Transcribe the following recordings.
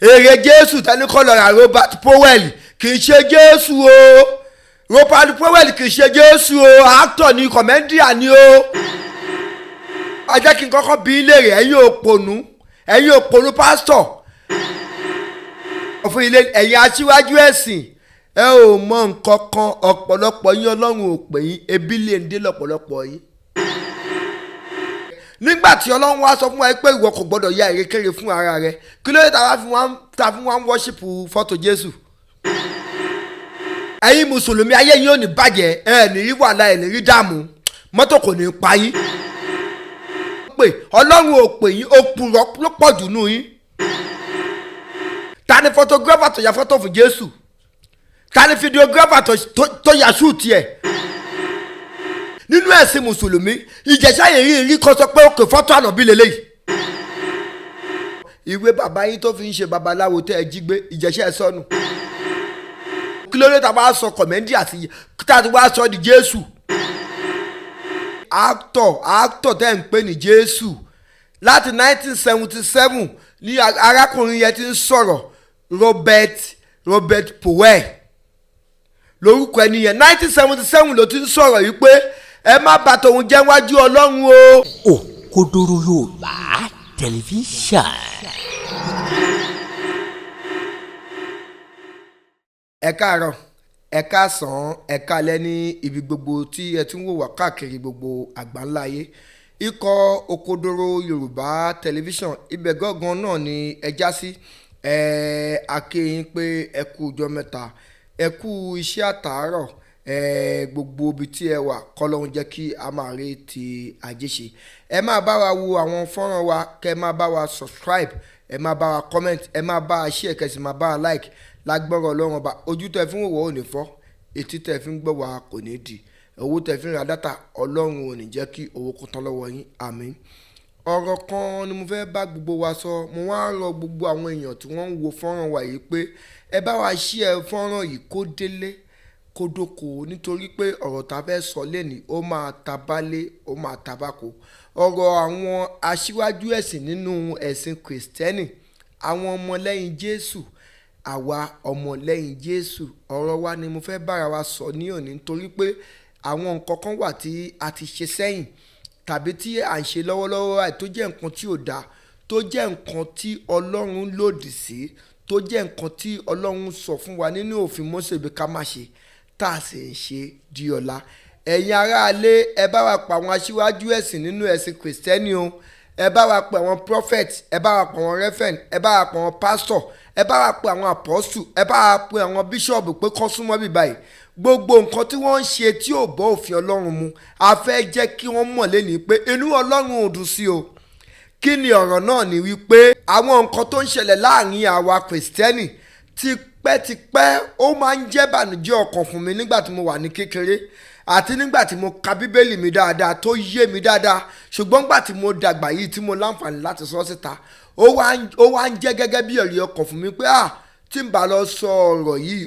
Èrè Jésù tẹni kọ́ lọ ra Robert Powell kì í ṣe Jésù o. Robert Powell kì í ṣe Jésù o, actor ni, comedian ni o. Ẹ jẹ́ kí n kọ́kọ́ bí léèrè, ẹ̀yin òpònú, ẹ̀yin òpònú pásítọ̀ fún ilé, ẹ̀yin aṣíwájú ẹ̀sìn, ẹ ò mọ nǹkan kan. Ọ̀pọ̀lọpọ̀ yín, Ọlọ́run ò pè yín, ebi lè ń dé lọ́pọ̀lọpọ̀ yín. Nígbà tí Ọlọ́run wá sọ fún wa pé ìwọ kò gbọ́dọ̀ ya èrèkéré fún ara rẹ, kí ló dé tá a fi wá ń worship fọ́tò Jésù? Ẹ̀yin mùsùlùmí, ayé yín ò ní bàjẹ́, ẹ ní rí wàhálà, ẹ ní rí dààmú, mọ́tò kò ní pa yín. Pé Ọlọ́run ò pè yín, òpùrọ̀ ló pọ̀ jù nù yín. Ta ni photographer tó ya fọ́tò fún Jésù? Ta ni videographer tó ya shoot ẹ̀? Nínú ẹ̀sìn mùsùlùmí, ìjẹ̀ṣà yìí rí kọ́ sọ pé òkè fọ́tò ànábì lélẹ́yìí. Ìwé bàbá yín tó fi ń ṣe babaláwo tẹ́ ẹ jí gbé, ìjẹ̀ṣà ẹ sọnù. Kí ló dé tá a bá sọ comedy àti tá a ti wá sọ di Jésù? Actor tẹ́ ń pè ní Jésù, láti 1977 ní arákùnrin yẹn ti ń sọ̀rọ̀. Robert Powell lórúkọ ẹni yẹn. 1977 ló ti ń sọ̀rọ̀ yìí pé ẹ má bà tòun jẹ́ wájú Ọlọ́run o. Òkodoro Yorùbá Tẹlifíṣàn. Ẹ káàárọ̀, ẹ káàsán, ẹ káalẹ́ ní ibi gbogbo tí ẹ ti ń wò wá káàkiri gbogbo àgbáńlá ayé. Ikọ̀ Òkodoro Yorùbá Tẹlifíṣàn, ibẹ̀ gángan náà ni ẹ já sí. Ẹ a kí yín pé ẹ kú ọjọ́ mẹ́ta, ẹ kú iṣẹ́ àtàárọ̀. Ẹ gbogbo ibi tí ẹ wà, kọ́lọ́hún jẹ́ kí a máa rí ti ajé ṣe. Ẹ máa bá wa wo àwọn fọ́nrán wa, kẹ́ ẹ máa bá wa subscribe, ẹ máa bá wa comment, ẹ máa bá wa share, kẹ́ sì máa bá wa like. Lágbọ́rọ̀ Ọlọ́run Ọba, ojú tẹ́ fi ń wò ó ní fọ́, etí tẹ́ fi ń gbọ́ wá kò ní di, owó tẹ́ fi ń ra data, Ọlọ́run ò ní jẹ́ kí owó kó tán lọ́wọ́ yín, àmín. Ọ̀rọ̀ kan ni mo fẹ́ bá gbogbo wa sọ. Mo wá ń rọ gbogbo àwọn èèyàn tí wọ́n ń wo fọ́nrán wa yìí pé ẹ bá wa share fọ́nrán yìí kó délé kó dóko, nítorí pé ọ̀rọ̀ tá a fẹ́ sọ lẹ́nìí, ó máa ta bálé, ó máa ta báko. Ọ̀rọ̀ àwọn aṣíwájú ẹ̀sìn nínú ẹ̀sìn kìrìsìtẹ́nì, àwọn ọmọlẹ́yìn Jésù, àwa ọmọlẹ́yìn Jésù, ọ̀rọ̀ wa ni mo fẹ́ bára wa sọ ní òní, nítorí pé àwọn nǹkan kan wà tí a ti ṣe sẹ́yìn tàbí tí à ń ṣe lọ́wọ́lọ́wọ́ báyìí tó jẹ́ nǹkan tí ò dáa, tó jẹ́ nǹkan tí Ọlọ́run lòdì sí, tó jẹ́ nǹkan tí Ọlọ́run sọ fún wa nínú òfin Mósè bí ká má ṣe, tá a sì ń ṣe di ọ̀la. Ẹ̀yin aráalé, ẹ bá wa pa àwọn aṣíwájú ẹ̀sìn nínú ẹ̀sìn kìrìsìtẹ́nì o. Ẹ bá wa pe àwọn prophet, ẹ bá wa pe àwọn reverend, ẹ bá wa pe àwọn pastor, ẹ bá wa pe àwọn apostle, ẹ bá wa pe àwọn bishop pé kán súnmọ́ bí báyìí. Gbogbo nǹkan tí wọ́n ń ṣe tí ò bọ́ òfin Ọlọ́run mu, a fẹ́ jẹ́ kí wọ́n mọ̀ lẹ́nìí pé inú Ọlọ́run ò dùn sí o. Kí ni ọ̀rọ̀ náà? Ni wípé àwọn nǹkan tó ń ṣẹlẹ̀ láàrin àwa kìrìsìtẹ́nì tipẹ́tipẹ́, ó máa ń jẹ́ bànújẹ́ ọkàn fún mi nígbà tí mo wà ní kékeré àti nígbà tí mo ka Bíbélì mi dáadáa tó yé mi dáadáa. Ṣùgbọ́n nígbà tí mo dàgbà yìí, tí mo láǹfààní láti sọ síta, ó wá ń jẹ́ gẹ́gẹ́ bí ẹ̀rí ọkàn fún mi pé ah, tí n bá lọ sọ ọ̀rọ̀ yìí,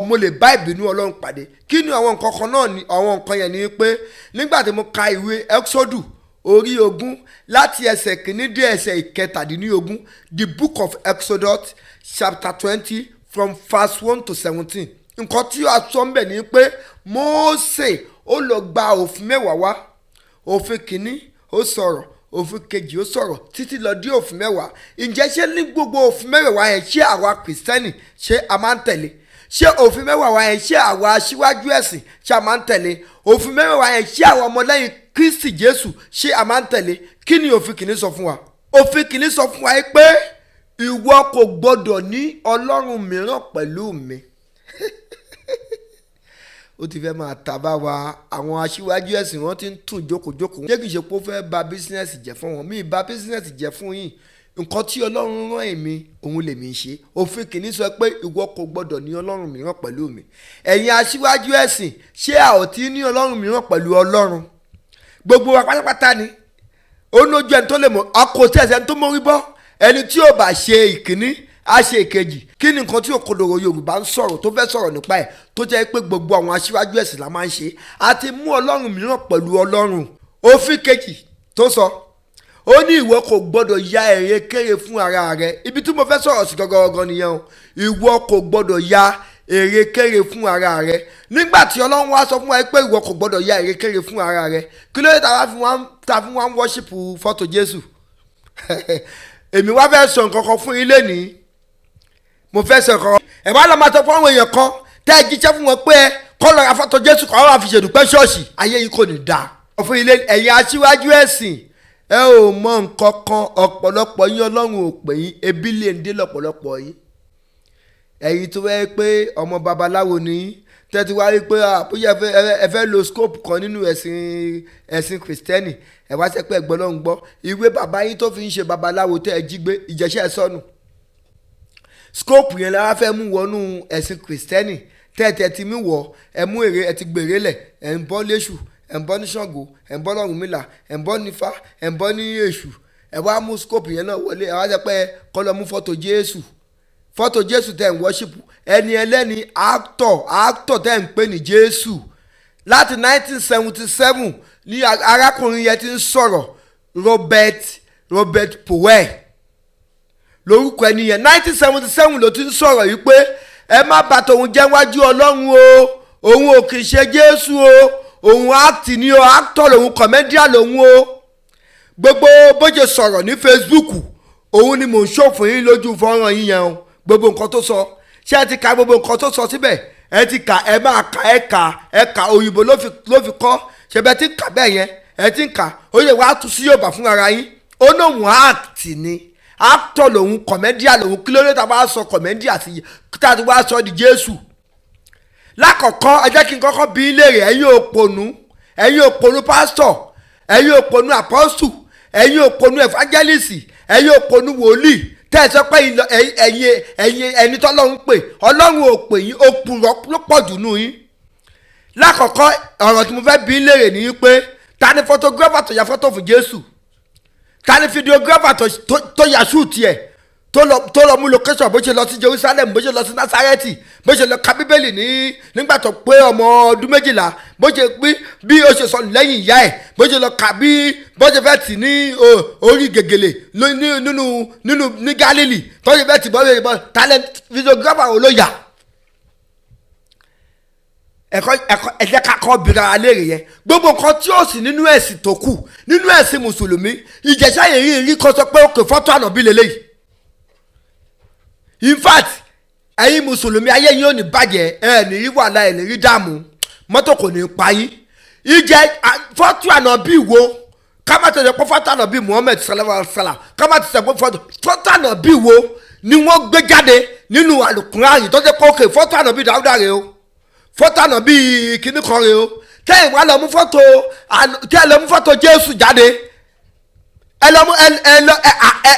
mo lè bá ìbínú Ọlọ́run pàdé. Kí ni àwọn nǹkan kan náà? Ni àwọn nǹkan yẹn ni pé nígbà tí mo ka ìwé Exodus orí 20, láti ẹsẹ̀ 1 dé ẹsẹ̀ 17, the Book of Exodus chapter 20 from verse 1 to 17, nǹkan tí a sọ ń bẹ̀ ni pé Mósè ó lọ gba òfin 10 wá. Òfin 1 ó sọ̀rọ̀, òfin 2 ó sọ̀rọ̀, títí lọ dé òfin 10. Ǹjẹ́ ṣé ní gbogbo òfin 10 yẹn, ṣé àwa kìrìsìtẹ́nì, ṣé a máa ń tẹ̀lé? Ṣé òfin 10 yẹn, ṣé àwa aṣíwájú ẹ̀sìn, ṣé a máa ń tẹ̀lé? Òfin 10 yẹn, ṣé àwa ọmọlẹ́yìn Kristi Jésù, ṣé a máa ń tẹ̀lé? Kí ni òfin 1 sọ fún wa? Òfin 1 sọ fún wa pé ìwọ kò gbọdọ̀ ní ọlọ́run mìíràn pẹ̀lú mi. Ó ti fẹ́ máa ta bá wa. Àwọn aṣíwájú ẹ̀sìn, wọn ti ń tún jókòjókòó. Ṣé kìí ṣe pé ó fẹ́ ba business jẹ́ fún wọn? Mi bà business jẹ́ fún yín. Nǹkan tí Ọlọ́run rán èmi, òun lèmi ń ṣe. Òfin 1 sọ pé ìwọ kò gbọdọ̀ ní ọlọ́run mìíràn pẹ̀lú mi. Ẹ̀yin aṣíwájú ẹ̀sìn, ṣé a ò tí ní ọlọ́run mìíràn pẹ̀lú Ọlọ́run? Gbogbo wa pátápátá ni ó lójú ẹni tó lè mọ ọkọ̀ tí ẹsẹ̀ tó mórí bọ́. Ẹni tí ò bá ṣe ìkíní, á ṣe ìkejì. Kí ni nǹkan tí Òkodoro Yorùbá ń sọ̀rọ̀ tó fẹ́ sọ̀rọ̀ nípa ẹ̀, tó jẹ́ pé gbogbo àwọn aṣíwájú ẹ̀sìn la máa ń ṣe? A ti mú ọlọ́run mìíràn pẹ̀lú Ọlọ́run. Òfin 2 tó sọ, Ó ní ìwọ kò gbọ́dọ̀ ya ère kéré fún ara rẹ. Ibi tí mo fẹ́ sọ̀rọ̀ sí gangan nìyẹn o. Ìwọ kò gbọ́dọ̀ ya ère kéré fún ara rẹ. Nígbà tí Ọlọ́run wá sọ fún wa pé ìwọ kò gbọ́dọ̀ ya ère kéré fún ara rẹ, kí ló dé tá a fi wá ń worship fọ́tò Jésù? Èmi wá fẹ́ sọ nǹkan kan fún yín lénìí. Mo fẹ́ sọ nǹkan kan. Ẹ wá lọ máa sọ fún àwọn èèyàn kan tẹ́ ẹ jíṣẹ́ fún wọn pé ẹ kọ́ lọ ra fọ́tò Jésù kọ́ wá fi ṣèdúpẹ́ ṣọ́ọ̀ṣì, ayé yìí kò ní dáa. Fún ilé ẹ̀yin aṣíwájú ẹ̀sìn, ẹ ò mọ nǹkan kan. Ọ̀pọ̀lọpọ̀ yín Ọlọ́run ò pè yín, ebi lè ń dé lọ́pọ̀lọpọ̀ yín. Ẹ̀yin tó wáyé pé ọmọ babaláwo ni yín, tẹ́tí wá rí pé bóyá ẹ fẹ́ lo scope kan nínú ẹ̀sìn kìrìsìtẹ́nì, ẹ wá sẹ́pẹ́ ẹ̀gbọ́n lọ́hùn gbọ́ ìwé bàbá yín tó fi ń ṣe babaláwo tẹ́ ẹ jí gbé ìjẹ́sẹ́ sọnù. Scope yẹn la wá fẹ́ mú wọnú ẹ̀sìn kìrìsìtẹ́nì tẹ́tẹ́ ti mí wọ̀, ẹ mú èrè ẹ ti gbèrè lẹ̀, ẹ̀ ń bọ́ léṣù, ẹ̀ ń bọ́ ní Ṣàngó, ẹ̀ ń bọ́ lọ́rùnmìlà, ẹ̀ ń bọ́ nífá, ẹ̀ ń bọ́ ní Èṣù. Ẹ wá mú scope yẹn náà wọlé, ẹ wá sọ pé kọ́ lọ mú fọ́tò Jésù. Fọ́tò Jésù tẹ̀ ń worship, ẹni ẹlẹ́ni actor tẹ̀ ń pè ní Jésù. Láti 1977 ní arákùnrin yẹn ti ń sọ̀rọ̀, Robert Powell lórúkọ ẹni yẹn. 1977 ló ti ń sọ̀rọ̀ yìí pé ẹ má bà tòun jẹ́ wájú Ọlọ́run o, òun ò kì í ṣe Jésù o, òun act ni o, actor lòun, comedian lòun o. Gbogbo bó ṣe sọ̀rọ̀ ní Facebook, òun ni mò ń ṣòfò yín lójú fọ́nrán yín yẹn o. Gbogbo nǹkan tó sọ, ṣé ẹ ti ka gbogbo nǹkan tó sọ síbẹ̀? Ẹ ti kà, ẹ máa kà, ẹ kà, ẹ kà. Òyìnbó ló fi kọ́ ṣẹbẹ tí ń kà bẹ́ẹ̀ yẹn, ẹ ti ń kà. Ó yẹ wàá tú sí Yorùbá fún ara yín. Ó ní òun act ni, actor lòun, comedian lòun. Kí ló dé tá a bá sọ comedian sí tá a ti wá sọ di Jésù? Lákọ̀ọ́kọ́ ẹ jẹ́ kí n kọ́kọ́ bi í léèrè, ẹ̀yin òpònú pásítọ̀, ẹ̀yin òpònú apọ́stù, ẹ̀yin òpònú evangelist, ẹ̀yin òpònú wòlíì tẹ́ ẹ sọ pé ẹ̀yin ẹni tọ́lọ́run pè, Ọlọ́run ò pè yín, òpùrọ́ ló pọ̀ jù nù yín. Lákọ̀ọ́kọ́ ọ̀rọ̀ tí mo fẹ́ bi í léèrè ni pé ta ni photographer tó ya fọ́tò fún Jésù? Ta ni videographer tó ya shoot ẹ̀, tó lọ mú location, bó ṣe lọ sí Jerusalem, bó ṣe lọ sí Nasareti, bó ṣe lọ ka Bíbélì ní nígbà tó pé ọmọ ọdún 12, bó ṣe pín bí ó ṣe sọnù lẹ́yìn ìyá ẹ̀, bó ṣe lọ kà bí bó ṣe fẹ́ tì ní orí gègèlè nínú ní Gálílì tó ṣe fẹ́ tì bọ́ bọ́ talent videographer wo ló yà? Ẹ̀kọ́ ẹ̀jẹ̀ kakọ́ bìrà alẹ́ rẹ̀ yẹn. Gbogbo nǹkan tí ó sì nínú ẹ̀sìn tó kù nínú ẹ̀sìn mùsùlùmí, Ìjẹ̀ṣà yìí rí kọ́ sọ pé ó kè fọ́tò ànábì lélẹ́yìí. In fact, ẹ̀yin mùsùlùmí ayé yín ò ní bàjẹ́, ẹ ní rí wàhálà, ẹ ní rí dààmú, mọ́tò kò ní pa yín. Ìjẹ́ fọ́tò ànábì wo? Ká má tẹ̀sẹ̀ pé fọ́tò ànábì Muhammad sallallahu alaihi wasallam, ká má tẹ̀sẹ̀ pé fọ́tò ànábì wo ni wọ́n gbé jáde nínú àlùkùránì tó ṣe pé òkè fọ́tò ànábì Dáúdà rè o, fọ́tò ànábì kìíní kan rè o, tẹ́yìn wá lọ mú fọ́tò, tẹ́ lọ mú fọ́tò Jésù jáde. Ẹ lọ mú ẹ lọ ẹ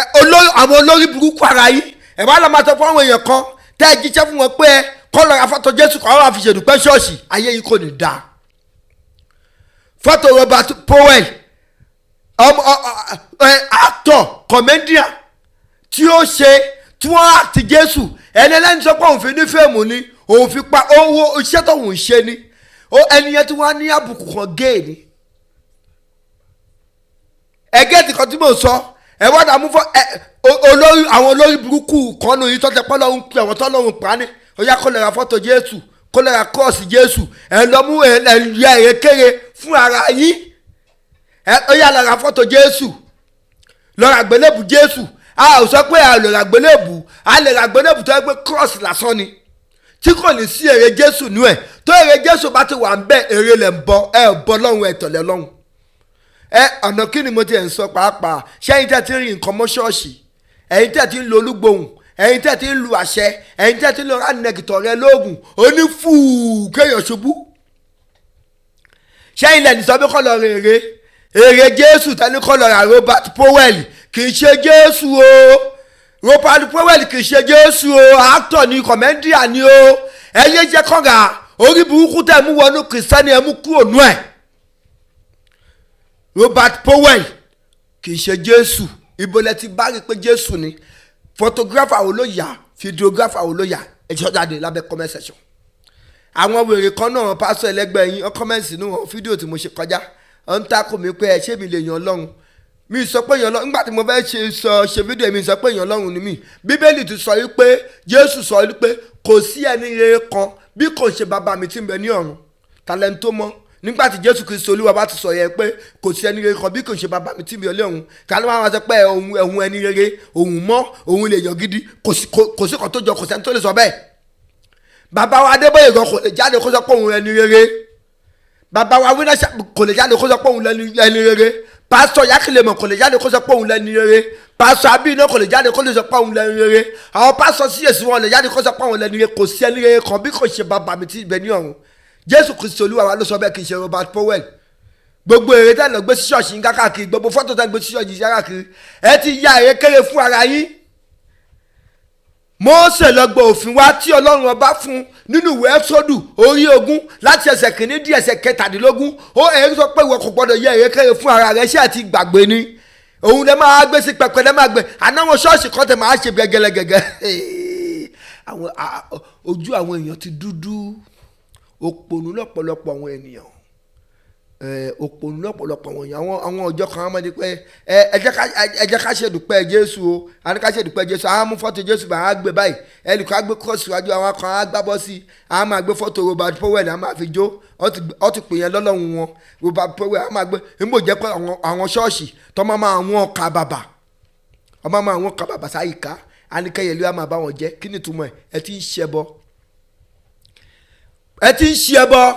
ẹ olórí àwọn olórí burúkú ara yìí, ẹ wá lọ máa sọ fún àwọn èèyàn kan tẹ́ ẹ jíṣẹ́ fún wọn pé ẹ kọ́ lọ ra fọ́tò Jésù kọ́ wá fi ṣèdúpẹ́ ṣọ́ọ̀ṣì, ayé yìí kò ní dáa. Fọ́tò Robert Powell, ọmọ actor comedian tí ó ṣe tí wọ́n àti Jésù, ẹni ẹlẹ́ni sọ pé òun fi ní fíìmù ni, òun fi pa owó iṣẹ́ tó òun ṣe ni, ẹni yẹn tí wọ́n á ní àbùkù kan géè ni. Ẹgẹ́ ti kan tí mò ń sọ, ẹ wá dààmú fọ ẹ olórí àwọn olórí burúkú kan nù yìí tọ́tẹ pọ́ lọ́hùn pé àwọn tọ́lọ́hùn pa ni, ó yá kó lè ra fọ́tò Jésù, kó lè ra kọ́ọ̀sì Jésù, ẹ lọ mú ẹ ya èrè kéré fún ara yín, ẹ ó yá lọ ra fọ́tò Jésù, lọ ra gbélébù Jésù. A ò sọ pé a lè ra gbélébù, a lè ra gbélébù tó yẹ pé kọ́ọ̀sì lásán ni tí kò ní sí èrè Jésù nú ẹ. Tó èrè Jésù bá ti wà ń bẹ, èrè lẹ̀ ń bọ, ẹ bọ lọ́hùn, ẹ tọ̀lẹ̀ lọ́hùn. Ẹ ọ̀nà kí ni mo ti ẹ̀ ń sọ pàápàá? Ṣé ẹ̀yin tẹ́ ti ń rin nǹkan mọ́ ṣọ́ọ̀ṣì, ẹ̀yin tẹ́ ti ń lo olúgbòhùn, ẹ̀yin tẹ́ ti ń lu àṣẹ, ẹ̀yin tẹ́ ti ń lo ránẹ̀kìtọ̀ rẹ lóògùn onífùú kéèyàn ṣubú, ṣé ilẹ̀ ní sọ pé kọ́ lọ rìn èrè èrè Jésù tẹ́ni kọ́ lọ ra Robert Powell kì í ṣe Jésù o. Robert Powell kì í ṣe Jésù o, actor ni, comedian ni o. Ẹ yé jẹ́ kọ́ra orí burúkú tẹ́ mú wọnú kìrìsìtẹ́nì, ẹ mú kúrò nú ẹ̀. Robert Powell kì í ṣe Jésù. Ibo lẹ ti bá rí pé Jésù ni? Photographer wo ló yà, videographer wo ló yà? Ẹ jọ jáde lábẹ́ comment section. Àwọn wèrè kan náà, pásọ ẹlẹgbẹ́ yín, ọ comment sínú wọn fídíò tí mo ṣe kọjá, ọ ń takò mí pé ẹ ṣé mi lè yan Ọlọ́run. Mi sọ pé èèyàn Ọlọ́run. Nígbà tí mo fẹ́ ṣe sọ ṣe fídíò, mi sọ pé èèyàn Ọlọ́run ni mí. Bíbélì ti sọ wípé, Jésù sọ wípé kò sí ẹni rere kan bí kò ṣe bàbá mi tí ń bẹ ní ọ̀run. Talent tó mọ́ nígbà tí Jésù Kristu Olúwa bá ti sọ yẹn pé kò sí ẹni rere kan bí kò ṣe bàbá mi tí ń bẹ ní ọ̀run, ká ló máa sọ pé òun ẹni rere, òun mọ́, òun lè yàn gidi? Kò sí kan tó jọ, kò sẹ́ni tó lè sọ bẹ́ẹ̀. Bàbá wa Adébóyè gan kò lè jáde kó sọ pé òun ẹni rere. Bàbá wa Wínà kò lè jáde kó sọ pé òun ẹni rere. Pásítọ̀ Yakilemo kò lè jáde kó sọ pé òun lẹni rere. Pásítọ̀ Abíná kò lè jáde kó lè sọ pé òun lẹni rere. Àwọn pásítọ̀ CAC wọn lè jáde kó sọ pé òun lẹni rere. Kò sí ẹni rere kan bí kò ṣe bàbá mi tí ń bẹ ní ọ̀run. Jésù Kristi Olúwa wa ló sọ bẹ́ẹ̀, kì í ṣe Robert Powell. Gbogbo èrè tẹ́ lọ gbé sí ṣọ́ọ̀ṣì ń káàkiri, gbogbo fọ́tò tẹ́ gbé sí ṣọ́ọ̀ṣì ń káàkiri, ẹ ti ya èrè kéré fún ara yín. Mósè lọ gba òfin wá tí Ọlọ́run ọba fún nínú ìwé Ẹ́sọ́dù orí 20, láti ẹsẹ̀ 1 dí ẹsẹ̀ 17. Ó ẹ̀rí sọ pé ìwọ kò gbọdọ̀ yẹ èrèkéré fún ara rẹ. Ṣé àti gbàgbé ni òun lè máa gbé sí pẹpẹ, lè máa gbé ànáwọn ṣọ́ọ̀ṣì kan tẹ̀ máa ṣe gẹ́gẹ́lẹ́gẹ́gẹ́? Àwọn ojú àwọn èèyàn ti dúdú, òpònú lọ́pọ̀lọpọ̀ àwọn ènìyàn, òpònú lọ́pọ̀lọpọ̀ àwọn èèyàn. Àwọn ọjọ́ kan wọ́n máa di pé ẹ jẹ́ ká ṣèdúpẹ́ Jésù o, a ní ká ṣèdúpẹ́ Jésù. Àwọn mú fọ́tò Jésù bá a gbé báyìí, ẹnìkan á gbé kọ́ọ̀sì síwájú, àwọn kan á gbábọ́ sí i, àwọn máa gbé fọ́tò Robert Powell, á máa fi jó. Ó ti pè yẹn lọ́lọ́run wọn, Robert Powell á máa gbé. Níbo jẹ́ pé àwọn ṣọ́ọ̀ṣì tó máa máa wọ́n ọkà bàbà, ọmọ máa wọ́n ọkà bàbà sáyìíká, á ní kẹ́yẹlé á máa bá wọn jẹ́. Kí ni ìtumọ̀ ẹ̀? Ẹ ti ń ṣẹbọ, ẹ ti ń ṣe ẹbọ.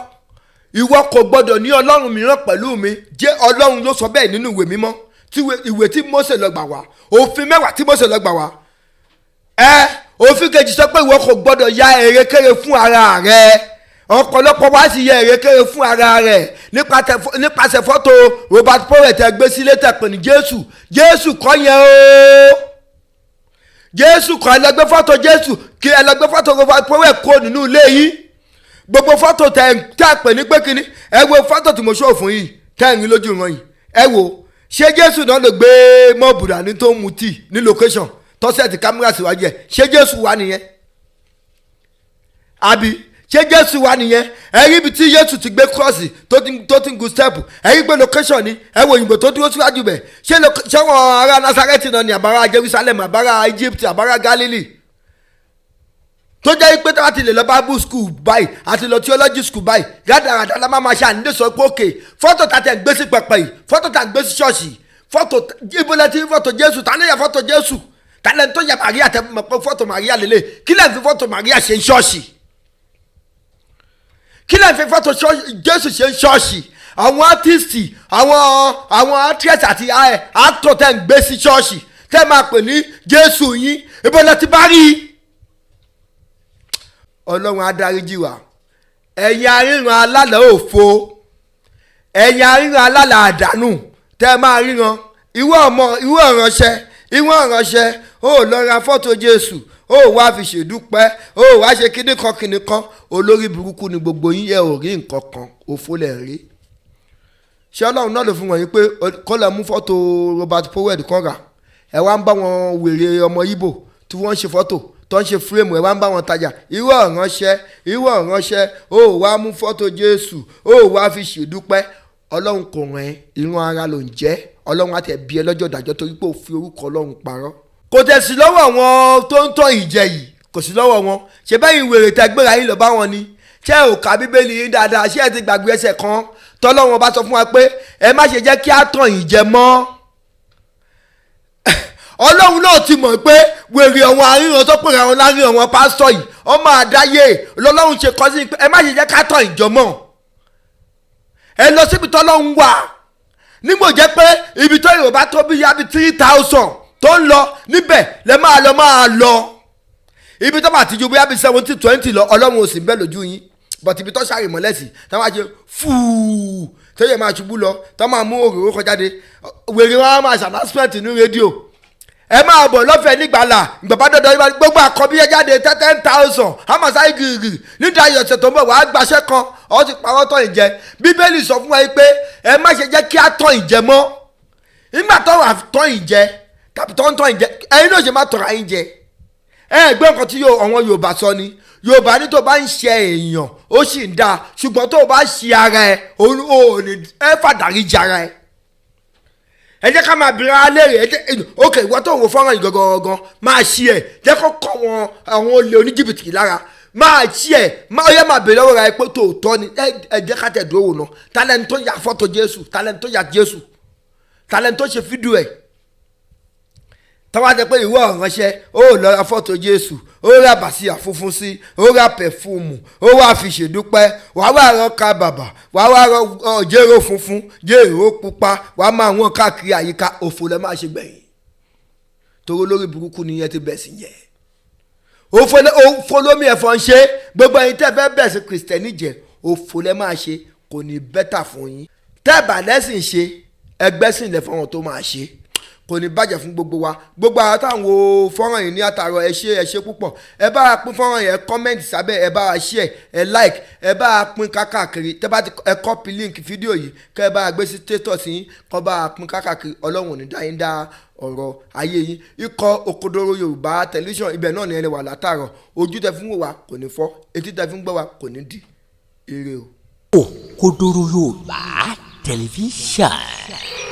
Ìwọ kò gbọdọ̀ ní ọlọ́run mìíràn pẹ̀lú mi. Jẹ́ Ọlọ́run ló sọ bẹ́ẹ̀ nínú ìwé mímọ́, tí ìwé tí Mósè lọ gbà wá, òfin 10 tí Mósè lọ gbà wá. Ẹ òfin kejì sọ pé ìwọ kò gbọdọ̀ ya èrèkéré fún ara rẹ. Ọ̀pọ̀lọpọ̀ wá sì ya èrèkéré fún ara rẹ̀ nípasẹ̀ fọ́tò Robert Powell tẹ gbé sílé, tẹ pè ní Jésù. Jésù kọ́ yẹn o, Jésù kọ́. Ẹ lọ gbé fọ́tò Jésù, kí ẹ lọ gbé fọ́tò Robert Powell kó nínú ilé yìí. Gbogbo fọ́tò tẹ tẹ pè ní pé kínní, ẹ wo fọ́tò tí mo ṣó fún yìí, tẹ́ ń rí lójú ìran yìí, ẹ wo. Ṣé Jésù náà lè gbé mọ́ọ̀bù dání tó ń mu tíì ní location tó set camera síwájú ẹ̀? Ṣé Jésù wà nìyẹn? Àbí ṣé Jésù wà nìyẹn? Ẹ rí ibi tí Jésù ti gbé cross, tó ti ń gun step, ẹ rí pé location ni. Ẹ wo òyìnbó tó dúró síwájú bẹ̀. Ṣé wọn ará Nasareti náà ni, àbára Jerusalem, àbára Egypt, àbára Galilee, tó jẹ́ pé tí wọ́n ti lè lọ bible school báyìí àti lọ theology school báyìí, rádaràdà la máa ma ṣe? Ànílé sọ pé òkè fọ́tò tá tẹ̀ ń gbé sí pẹpẹ yìí, fọ́tò tá ń gbé sí ṣọ́ọ̀ṣì, fọ́tò ibo lẹ ti ń fọ́tò Jésù? Ta ló yẹ fọ́tò Jésù? Ta lẹ́ni tó yẹ Maria tẹ mọ̀ pé fọ́tò Maria lélẹ̀? Kí lẹ́ni fi fọ́tò Maria ṣe ń ṣọ́ọ̀ṣì? Kí lẹ́ni fi fọ́tò Jésù ṣe ń ṣọ́ọ̀ṣì? Àwọn artist, àwọn actress àti actor tẹ́ ń gbé sí ṣọ́ọ̀ṣì, tẹ́ máa pè ní Jésù yín, ibo lẹ ti bá rí i? Ọlọ́run adáríjì wá. Ẹ̀yin aríran alálẹ̀ òfo, ẹ̀yin aríran alálẹ̀ àdánù tẹ́ ẹ máa ríran, ìwọ ọmọ, ìwọ ìránṣẹ́, ìwọ ìránṣẹ́, ó lọ ra fọ́tò Jésù, ó wá fi ṣèdúpẹ́, ó wá ṣe kíní kan kíní kan. Olórí burúkú ni gbogbo yín. Ẹ ò rí nǹkan kan, òfo lẹ̀ rí. Ṣé Ọlọ́run náà ló fún wọn yín pé kó lọ mú fọ́tò Robert Powell kan rà? Ẹ wá ń bá wọn wèrè ọmọ Ìgbò tí wọ́n ń ṣe fọ́tò, tó ń ṣe frame, ẹ wá ń bá wọn tajà. Ìwọ ìránṣẹ́, ìwọ ìránṣẹ́, ó wá mú fọ́tò Jésù, ó wá fi ṣèdúpẹ́. Ọlọ́run kò rán ẹ, ìran ara ló ń jẹ́. Ọlọ́run á tẹ̀ bí ẹ lọ́jọ́ ìdájọ́ torí pé ó fi orúkọ Ọlọ́run parọ́. Kò tẹ̀ sí lọ́wọ́ àwọn tó ń tọ́ ìjẹ yìí, kò sí lọ́wọ́ wọn. Ṣe bẹ́yìn wèrè tẹ gbéra yín lọ bá wọn ni? Ṣé ò ka Bíbélì yín dáadáa? Ṣé ẹ ti gbàgbé ẹsẹ̀ kan tọ́lọ́run bá sọ fún wa pé ẹ má ṣe jẹ́ kí á tàn yín jẹ mọ́? Ọlọ́run náà ti mọ̀ pé wèrè àwọn aríran tó pèrè àwọn láríran, àwọn pásítọ̀ yìí, ọmọ àdáyé lọ́lọ́run ṣe kọ́ sí pé ẹ má ṣe jẹ́ ká tàn ìjọ mọ́. Ẹ lọ síbi tọ́lọ́run wà. Nígbò jẹ́ pé ibi tó Yorùbá tó bí yá bí 3,000 tó ń lọ níbẹ̀ lẹ máa lọ, máa lọ ibi tó bá ti ju bóyá bí 70, 20 lọ, Ọlọ́run ò sì ń bẹ́ lójú yín. But ibi tó ṣàrìmọ́lẹ̀ sí, tá máa ṣe fúù, tó yẹ máa ṣubú lọ, tó máa mú òróró kọjáde, wèrè wọn á máa ṣe announcement ní rédíò, ẹ máa bọ̀ lọ́fẹ̀ẹ́ nígbàlà. Ìgbàgbọ́ dọ̀dọ̀ gbogbo àkọ́bí ẹ jáde, 10,000 amasai gírígírí. Nídàá ọ̀sẹ̀ tó ń bọ̀, wàá gbaṣẹ́ kan. Ọ ti parọ́ tọ́ ìjẹ. Bíbélì sọ fún wa yìí pé ẹ má ṣe jẹ́ kí á tọ́ ìjẹ mọ́. Nígbà tó wà tọ́ ìjẹ tàbí tó ń tọ́ ìjẹ, ẹ̀yin náà ṣe má tọ̀ra yín jẹ. Ẹ gbọ́ nǹkan tí àwọn Yorùbá sọ ni. Yorùbá ní tó bá ń ṣe èèyàn, ó sì ń dáa, ṣùgbọ́n tó bá ṣe ara ẹ, ò ní ẹ fàdárí jẹ ara ẹ. Ẹ jẹ́ ká máa bìrẹ̀ alẹ́ rẹ̀. Ẹ jẹ́ ok, ìwọ tó ń wo fọ́nrán yìí gangan, máa ṣí ẹ̀, jẹ́ kó kọ́ wọn àwọn olè oníjìbìtì lára. Máa ṣí ẹ̀, máa yẹ, máa bèrè lọ́wọ́ rẹ̀ pé tòótọ́ ni. Ẹ jẹ́ ká tẹ̀ dúró wò ná. Talẹ́ni tó ya fọ́tò Jésù? Talẹ́ni tó ya Jésù? Talẹ́ni tó ṣe fídíò ẹ̀? Tọ́wọ́ àti pé ìwọ ìránṣẹ́, ó lọ ra fọ́tò Jésù, ó ra bàṣíà funfun sí, ó ra perfume, ó wá fi ṣèdúpẹ́, wàá wá rán ká bàbà, wàá wá rán jéró funfun, jéró pupa, wàá máa wọ́n káàkiri àyíká. Òfò lẹ́ máa ṣe gbẹ̀yìn, torí olórí burúkú ni ẹ ti bẹ̀ sí yẹn. Òfò lómi ẹ̀fọn ṣe. Gbogbo ẹ̀yin tẹ́ fẹ́ bẹ̀ sí Kristẹni jẹ́, òfò lẹ́ máa ṣe, kò ní better fún yín. Tẹ́ bá lẹ́sìn ṣe, ẹgbẹ́ sìn lẹ̀ fọ́nrán tó máa ṣe. Kò ní bàjẹ́ fún gbogbo wa. Gbogbo àwọn táwọn wo fọ́nrán yìí ní àtàrọ, ẹ ṣé, ẹ ṣé púpọ̀. Ẹ bá wa pín fọ́nrán yẹn, comment sábẹ́, ẹ bá wa share, ẹ like, ẹ bá wa pín kákàkiri. Tẹ́ bá ti ẹ copy link fídíò yìí, kẹ́ ẹ bá wa gbé sí status yín, kọ́ bá wa pín kákàkiri. Ọlọ́run ò ní dá yín dá ọ̀rọ̀ ayé yín. Ikọ̀ Òkodoro Yorùbá Tẹlifíṣàn, ibẹ̀ náà ni ẹni wà látàrọ̀. Ojú tẹ fún wò wá kò ní fọ́, etí tẹ fún gbọ́ wá kò ní di. Ire o. Òkodoro Yorùbá Tẹlifíṣàn.